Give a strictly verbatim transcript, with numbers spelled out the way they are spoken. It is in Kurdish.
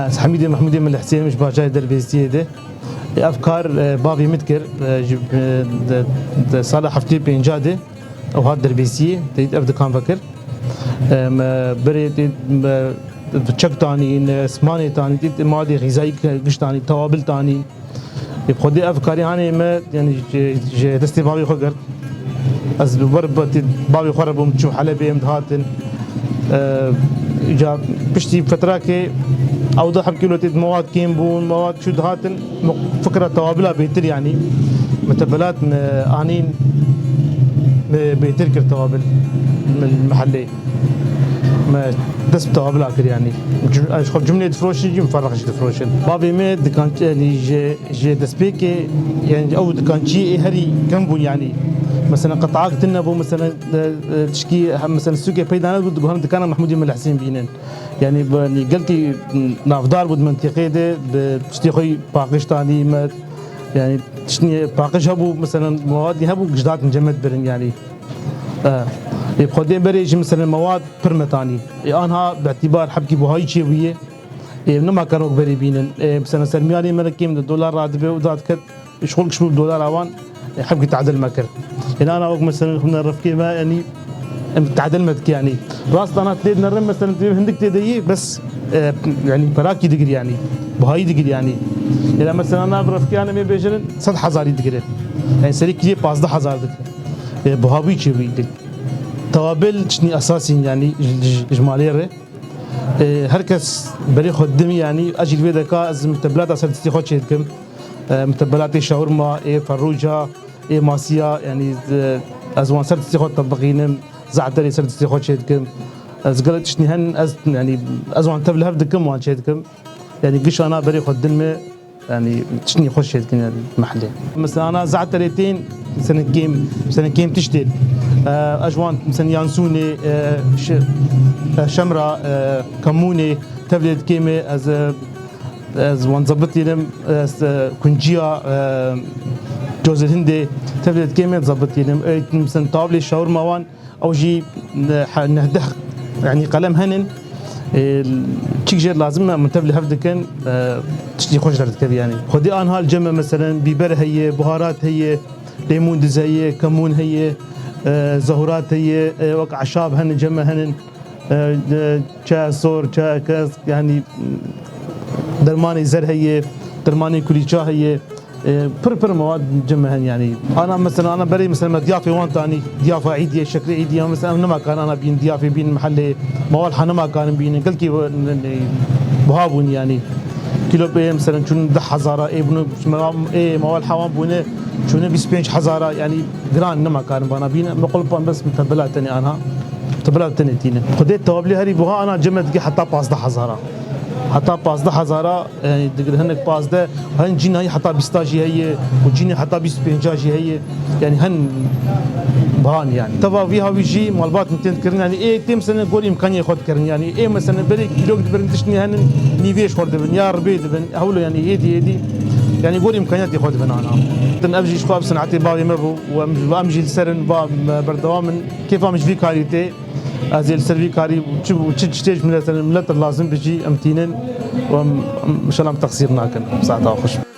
Ez Hemîdê Mehmûdê min li Hesênê min ji bajarê Derbêsiyê de. Ev kar, e, bavê min dikir, e, ji, e, de, de sala heftê pênca de ew hat Derbêsiyê, te dît ev dikan vekir. E, me berê te, me çek tanîn, e, smanê tanîn, te dît madê xîzayî giş tanîn, tewabil tanîn. Ê, bi xwedê ev karî hanê me, yanî ji, ji destê bavê xwe girt. Ez li wer bi bavê xwe re bûm, çû Helebê em dihatin. Ê, îca piştî fetrakê ew da heb kîlo tê mewad kêm bûn, mewad çû dihatin. Fikra tewabila bêtir yanî. Mutebelat me anîn, me bêtir kir tewabil min mehellê. Me dest bi tewabila kir yanî. Cu-, ez xwe cumlê difroşin, jî muferreq jî difroşin. Bavê me dikan, yanî ji, ji destpêkê, yanî ew dikançiyê ê herî kêm bûn yanî. Mesela qet'ak tune bû, mesela, e, e, tişkî hem mesela sûkê peyda nebû, digotin dikana Mehmûdê Mela Hesên bînin. Yanî bi, yanî gelkî navdar bû di mentiqê de, bi tiştê xwe paqij tanî me, yanî tiştê paqij hebû, mesela mewadî hebû, giş dihatin cem me dibirin yanî. E, ê, bi xwedê berê jî, mesela, mewad pir me tanî. Ê, anha bi îtîbar hebkî buhayî çêbûye. Ê, nema kan wek berê bînin. Ê, mesela, sermiyanê me re kêm de dolar radibe û dadiket, ji xwe giş bû dolar awan, ê, hebkî tadil me kir. Ê, ana wek, mesela, hûn rifkê me, yanî, em tadil me dike, yanî. Rast ana tê dinerin, mesela, tê hindik tê de yî, bes, e, yanî, perakî digir, yanî. Buhayî digir, yanî. Ê, mesela, ana rifkê, yanî, me bêjin, sed hezarî digire. Yanî, serê kîlê pazdeh hezar digire. E, buha bûyî çêbûyî. Tewabil tiştî esasî in, yanî ji, ji, ji malê re. E, her kes berê xwe didimî, yanî ez jî li vê deka ez mutebelata ser destê xwe çêdikim. E, mutebelatê şawirma, ê ferrûca, ê masiya, yanî, e, ez wan ser destê xwe tebiqînim, ze'terê ser destê xwe çêdikim. Ez gelek tiştî hen ez, yanî ez wan tev li hev dikim, wan çêdikim. Yanî gişana berê xwe didin me. Yanî tiştî xweş çêdikin, yanî, mehellê. Mesela, ana ze'terê tên, mesela, kêm, mesela, kêm tiştên. E, ez ji wan, mesela, yansûnê, e, şe-, e, şemra, e, kemûnê, tevlê dikêm e, ez, e, ez wan zebitînim, ez, e, kunciya, e, cozê hindê, tevlê dikêm e, zebitînim. E, mesela, tavlê şawirma wan, Ew jî ne-, he-, nehdeh, yanî qelem henin. Ê, çik jê lazim e, min tev li hev dikin, e, tiştî xweş derdikevî yanî. Xwedî anha li cem me, meselen, bîber heye, buharat heye, lêmûn diz heye, kemûn heye, e, zehurat heye, e, wek eşab henin, cem me henin, e, e, çaya sor, çaya kesk, yanî dermanê zer heye, dermanê kulîça heye. E, pir pir mewad cem me hen yanî. Ana mesela, ana berê mesela me diyafê wan tanî, diyafa îdiyê, şekrê îdiyê, mesela em nema karin ana bîn, diyafê bîn mehellê, mewal ha nema karin bînin, gelkî bu-, ne-, ne-, buha bûn yanî. Kîlo ê mesela çûn deh hezara, ê bunu, ê mewal ha wan bûne, çûne bîst pênc hezara, yanî giran nema karin bana bîne. Me qulpan bes mutebela tenê ana. Mutebela tenê tîne. Xwedê tewabilê herî buha ana cem me dike heta pazdeh hezara. Heta pazdeh hezara. Yanî digir hinek pazdeh, hin cînayî heta bîsta jî heye û cînê heta bîst pênca jî heye. Yanî hin bihan yanî. Teva vî hawî jî malbat tên dikirin. Yanî ê tê mesela gorî îmkaniyê xwe dikirin. Yanî ê mesela berê kîlok dibirin tiştî henin nîvê ji xwe dibin ya ribê dibin. Hewlo yanî êdî êdî. Yanî gorî îmkaniyatê xwe dibin ana. Din ev jî ji xwe ev sinetê bavê me bû û em, em jî li ser in va me berdewam in. Kêfa min ji vî karî tê. Ez ê li ser vî karî çi, çi tiştê ji milet, milet lazim bijî, em tînin û em, em, inşallah em teqsîr nakin. Saeta xweş.